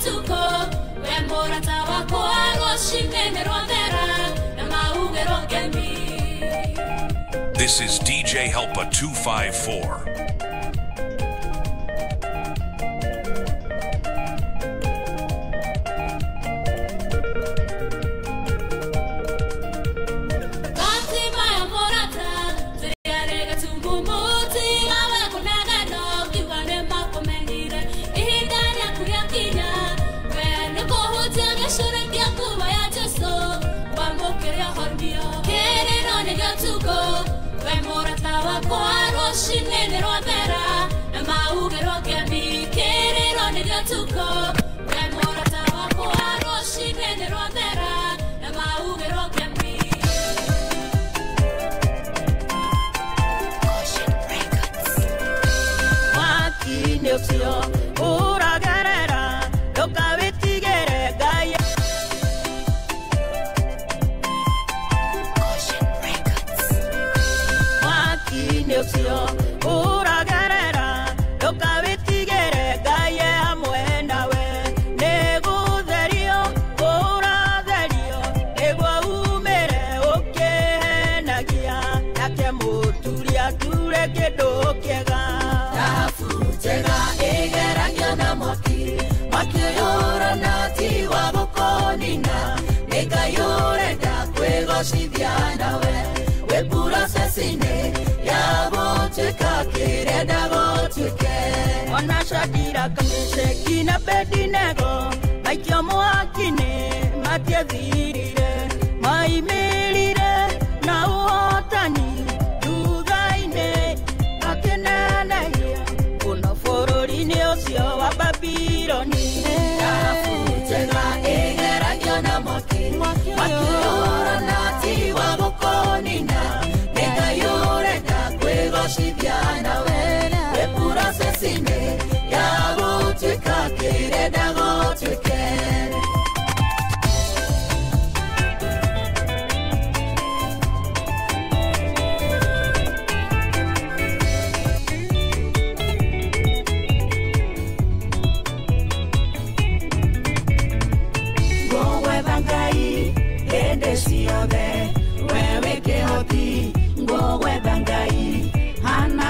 gĩotuko we mũrata wakwa rũcinĩ nĩ rwathera na maugĩrwo ngemi. This is DJ Helpa 254. Ona Shadira Kamesheki na Abednego maikio mwaki-inĩ matiethirire maimĩrire na ũhotani thutha-inĩ makĩnenehio kũno bũrũri-inĩ ũcio wa Babiloni. Thahabu njega ĩgeragio na mwaki ũrona ti wa gũkũnina nĩ Ngai ũrenda kwĩgocithia nawe wĩ process-inĩ ya gũtuĩka kĩrenda gũtuĩke. Ngũgwetha Ngai hĩndĩ ciothe we wĩ kĩhoti ngũgwetha Ngai hana.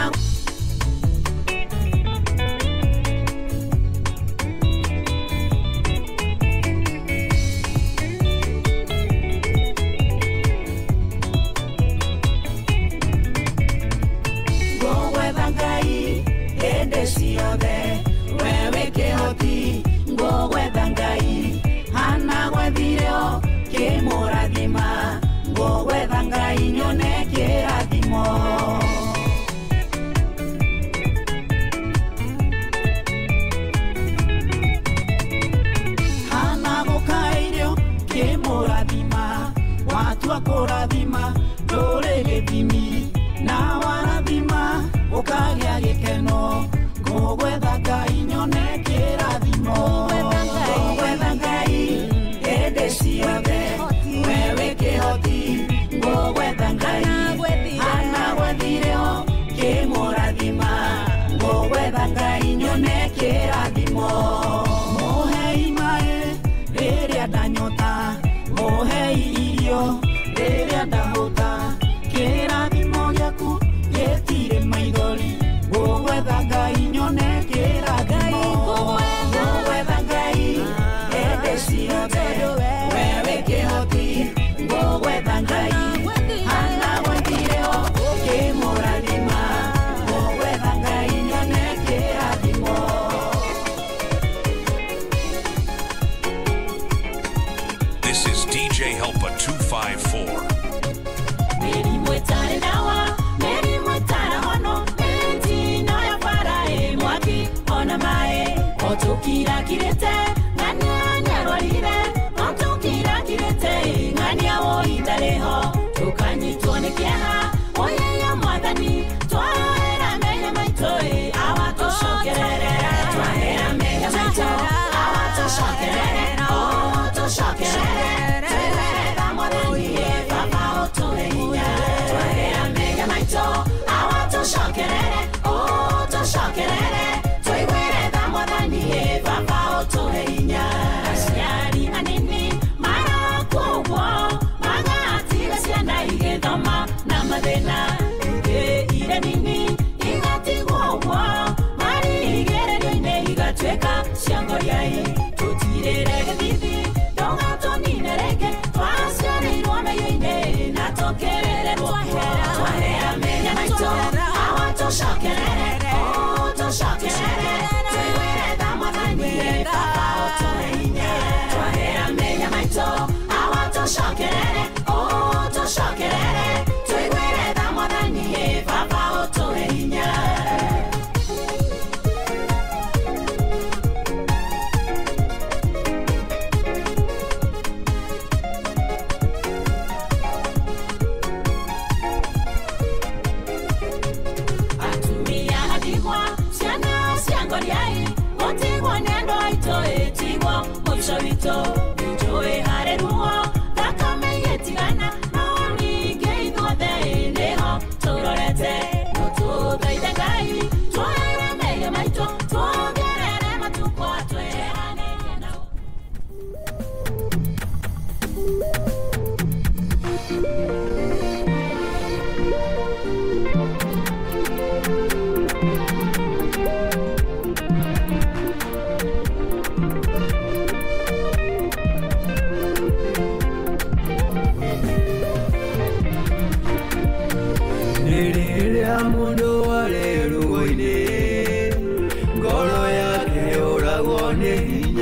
Ngũgwetha Ngai hĩndĩ ciothe we wĩ kĩhoti ngũgwetha Ngai hana gwethire kĩmũrathima ngũgwetha Ngai nyone kĩrathimo. Hana gũkaĩrio kĩmũrathima watua kũrathima ndũrĩ gĩthimi na warathima ũkagĩa gĩkeno ngũgwetha Ngai nyone kĩrathimo. Ngũgwetha Ngai hĩndĩ ciothe we wĩ kĩhoti ngũgwetha Ngai hana gwethire kĩmũrathima ngũgwetha Ngai nyone kĩrathimo. Mũhei maĩ rĩrĩa ndanyota mũhei irio rĩrĩa ndahũta kĩrathimo gĩaku gĩtirĩ maithori ngũgwetha Ngai nyone kĩrathimo. Ngũgwetha Ngai hĩndĩ ciothe we wĩ kĩhoti ngũgwetha Ngai hana gwethire kĩmũrathima ngũgwetha Ngai nyone kĩrathimo. This is DJ Helpa 254. Mĩrimũ ĩtarĩ ndawa mĩrimũ ĩtarahonwo mĩtino ya bara ĩ mwaki ona maĩ o tũkirakirĩte ng'ania nĩarwarire o tũkirakirĩte ng'ania woi ndarĩ ho tũkanyitwo nĩ kĩeha oyeya mwathani twahera mehia maitũ ĩ awa tũcokerere twahera mehia maitũ awa tũcokerere o tũcokerere twĩrere mwathani ĩ baba ũtũhe hinya twahera mehia maitũ awa tũcokerere o tũcokerere tũiguĩre tha mwathani ĩ baba ũtũhe hinya.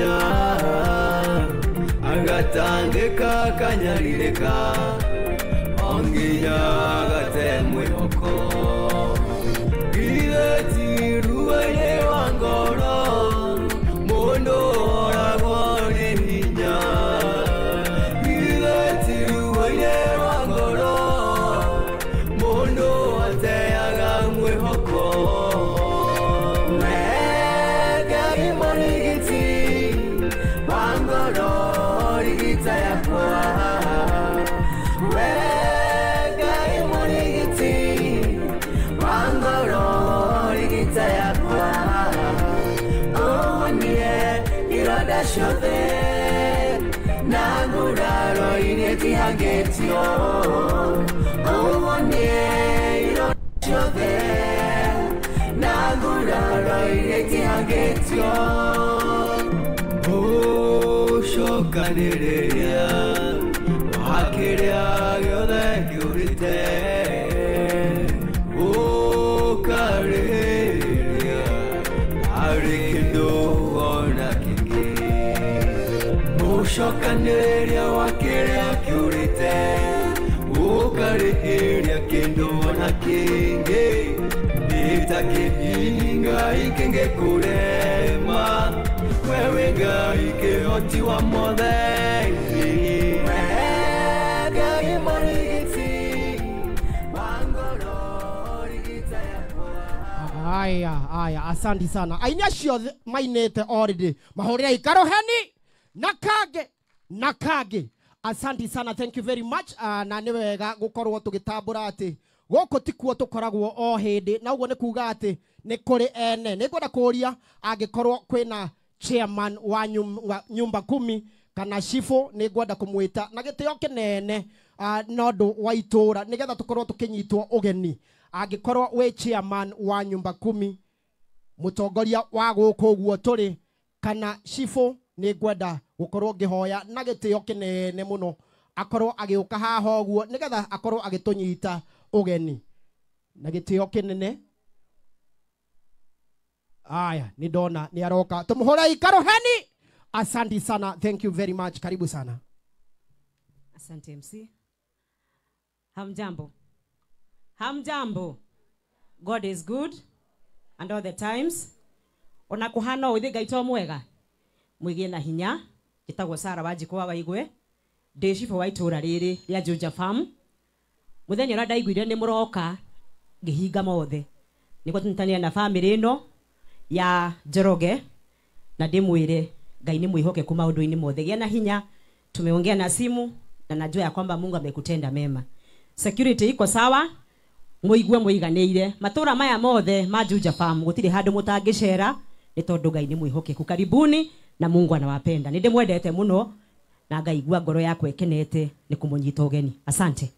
hinya agatangĩka akanyarirĩka o nginya agate mwĩhoko githĩ ti ruo-inĩ rwa ngoro mũndũ oragwo nĩ hinya githĩ ti ruo-inĩ rwa ngoro mũndũ ateaga mwĩhoko Ngai mũrigiti wa ngoro rigita yakwa Ngai mũrigiti wa ngoro rigita yakwa Ũhonie ironda ciothe na nguraro iria itihangĩtio Ũhonie ironda ciothe na nguraro iria itihangĩtio Ũcokanĩrĩria wa kĩrĩa gĩothe kĩũrĩte Ũkarĩrĩria harĩ kĩndũ ona kĩngĩ Mũcokanĩrĩria wa kĩrĩa kĩũrĩte Ũkarĩrĩria kĩndũ ona kĩngĩ Nĩ ta kĩhinga ikĩngĩkũrema Wewe Ngai kĩhoti wa mothe Ngai mũrigiti wa ngoro rigita yakwa Aya, aya, asanti sana. Aini acio mainĩte already. Mahũrĩra ikaroheni na kangĩ na kangĩ. Asanti sana, thank you very much. Na nĩ wega gũkorwo tũgĩtambũra atĩ gũkũ tikuo tũkoragwo o hĩndĩ, na ũguo nĩ kuga atĩ nĩ kũrĩ ene. Nĩ ngwenda kũria angĩkorwo kwĩna chairman wa nyumba kumi kana cibũ, nĩ ngwenda kũmwĩta na gĩtĩo kĩnene na ũndũ wa itũra nĩgetha tũkorwo tũkĩnyitwo ũgeni. Angĩkorwo wĩ chairman wa nyumba kumi, mũtongoria wa gũkũ ũguo tũrĩ, kana cibũ, nĩ ngwenda gũkorwo ngĩhoya na gĩtĩo kĩnene mũno akorwo agĩũka haha ũguo nĩgetha akorwo agĩtũnyita ũgeni na gĩtĩo kĩnene. Aya, nĩ ndona nĩ aroka, tũmũhũre ikaroheni. Asante sana, thank you very much, karibu sana. Asante MC. Hamjambo. Hamjambo. God is good and all the times. Ona kuhana ũthĩ Ngai to mwega. Mwĩgĩe na hinya. Njĩtagwo Sarah Wanjikũ wa Waigwe. Ndĩ cibũ wa itũra rĩrĩ rĩa Juja Farm. Mũthenya ũrĩa ndaiguire nĩ mũroka ngĩhinga mothe. Nĩguo tũnyitanĩre na famĩlĩ ĩno ya Njoroge na ndĩmwĩre Ngai nĩ mwĩhokeku maũndũ-inĩ mothe. Gĩa na hinya, tumeongea na simu na najua ya kwamba Mungu amekutenda mema. Security iko sawa, muigue muiganĩire. Matũra maya mothe ma Juja Farm gũtirĩ handũ mũtangĩcera nĩ tondũ Ngai nĩ mwĩhokeku. Karibuni na Mungu anawapenda. Nĩ ndĩmwendete mũno na ngaigua ngoro yakwa ĩkenete nĩ kũmũnyita ũgeni. Asante.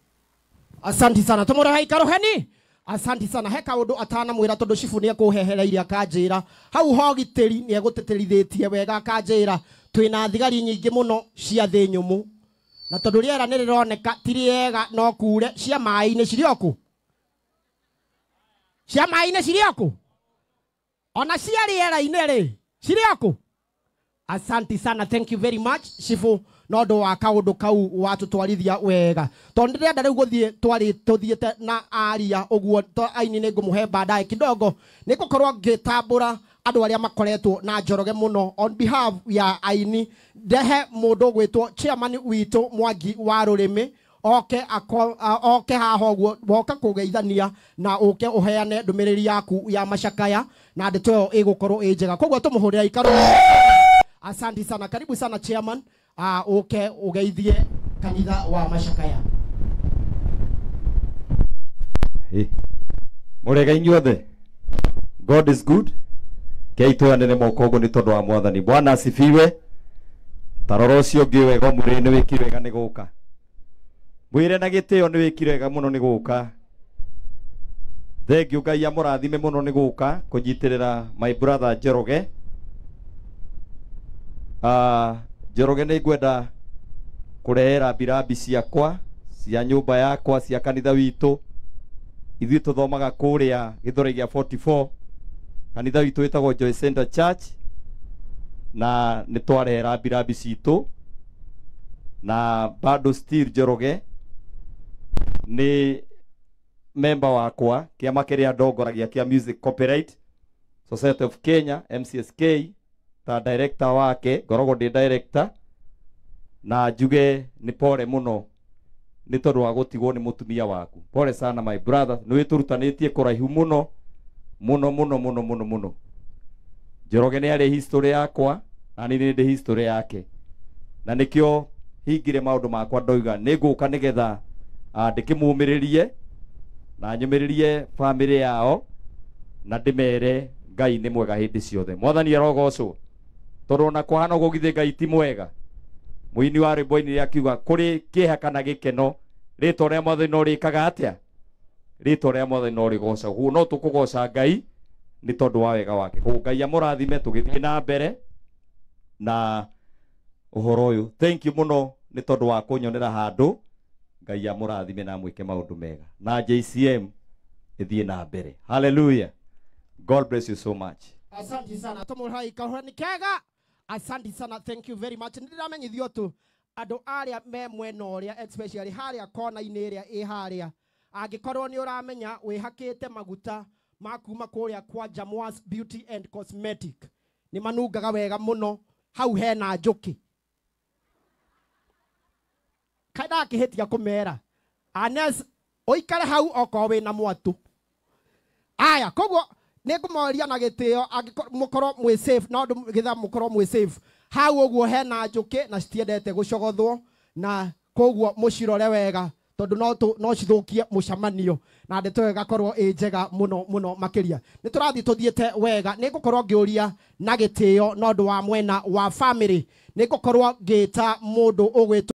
Asante sana, tũmũrehe ikaroheni. Asante sana. He kaũndũ atanamwĩra tondũ cibũ nĩ ekũhehereirie akanjĩra hau ho gitĩri nĩ egũtĩtĩrithĩtie wega akanjĩra twĩna thigari nyingĩ mũno cia thĩ nyũmũ, na tondũ rĩera nĩ rĩroneka ti rĩega no kure, cia maĩ-inĩ cirĩ o kũ? Cia maĩ-inĩ cirĩ o kũ? Ona cia rĩera-inĩ rĩ cirĩ o kũ? Asante sana, thank you very much cibũ na ũndũ wa kaũndũ kau watũtwarithia wega. Tondũ ndĩrenda rĩu gũthiĩ twarĩ tũthiĩte na aria ũguo aini nĩ ngũmũhe baadaye kidogo, nĩ ngũkorwo ngĩtambũra andũ arĩa makoretwo na Njoroge mũno on behalf ya aini. Ndehe mũndũ ũgwĩtwo chairman witũ Mwangi wa Rũrĩmĩ oke oke haha ũguo, woka kũgeithania na ũke ũheane ndũmĩrĩri yaku ya macakaya na ndeto ĩyo ĩgũkorwo ĩ njega. Koguo tũmũhũrĩra ikaro. Asante sana, karibu sana chairman, uke ugeithie kanitha wa macakaya. Mũrega inyuothe. God is good. Kei tũyanĩre moko ũguo nĩ tondũ wa Mwathani. Bwana asifiwe. Tarora ũcio ũngĩ wega ũmwĩre nĩ wĩkire wega nĩ gũka. Mwĩre na gĩtĩo nĩ wĩkire wega mũno nĩ gũka. Thengiũ Ngai amũrathime mũno nĩ gũka kũnyitĩrĩra my brother Njoroge. Njoroge nĩ ngwenda kũrehera mbirabi ciakwa cia nyũmba yakwa cia kanitha witũ. Ithuĩ tũthomaga kũrĩa Gĩthũrai gĩa 44. Kanitha witũ wĩtagwo Joy Center Church. Na nĩ twarehe rambirambi citũ na bado still Njoroge nĩ member wakwa kĩama kĩrĩa ndongoragia kĩa Music Copyright Society of Kenya MCSK ta director wake ngoragwo ndĩ director na njuge nĩ pore mũno nĩ tondũ wa gũtigwo nĩ mũtumia waku. Pole sana my brother, nĩ wĩtũrutanĩtie kũraihu mũno mũno mũno mũno mũno mũno. Njoroge nĩ arĩ history yakwa na niĩ nĩ ndĩ history yake na nĩkĩo hingire maũndũ makwa ndoiga nĩ ngũka nĩgetha ndĩkĩmũmĩrĩrie na nyũmĩrĩrie family yao na ndĩmere Ngai nĩ mwega hĩndĩ ciothe. Mwathani arogocwo tondũ ona kũhana ũguo githĩ Ngai ti mwega. Mũini wa rwĩmbo ainire akiuga kũrĩ kĩeha kana gĩkeno rĩtwa rĩa Mwathani no rĩkaga atĩa? Rĩtwa rĩa Mwathani no rĩgocagwo. Koguo no tũkũgoca Ngai nĩ tondũ wa wega wake. Koguo Ngai amũrathime tũgĩthiĩ na mbere na ũhoro ũyũ. Thank you mũno nĩ tondũ wa kũnyonera handũ. Ngai amũrathime na amwĩke maũndũ mega na JCM ĩthiĩ na mbere. Hallelujah. God bless you so much. Asante sana tumurai kahora kega. Asante sana, thank you very much. Ndiramenyithio tu andu aria me mwena uria especially haria kona-inĩ ĩrĩa ĩ haria angĩkorwo nĩ ũramenya wĩhakĩte maguta ma kuma kũrĩa kwa Jamwas Beauty and Cosmetic nĩ manungaga wega mũno hau hena njũkĩ kaĩ ndakĩhĩtia kũmera Anes ũikare hau okorwo wĩna mwatũ aya koguo nĩngũmoria na gĩtĩo mũkorwo mwĩ safe no gĩtha mũkorwo mwĩ safe hau ũguo hena njũkĩ na citiendete gũcogothwo na koguo mũcirore wega tondũ no cithũkie mũcemanio na ndeto ĩyo ĩgakorwo ĩ njega mũno mũno makĩria. Nĩ tũrathiĩ tũthiĩte wega nĩ ngũkorwo ngĩũria na gĩtĩo no ũndũ wa mwena wa family nĩ ngũkorwo ngĩta mũndũ ũgwĩtwo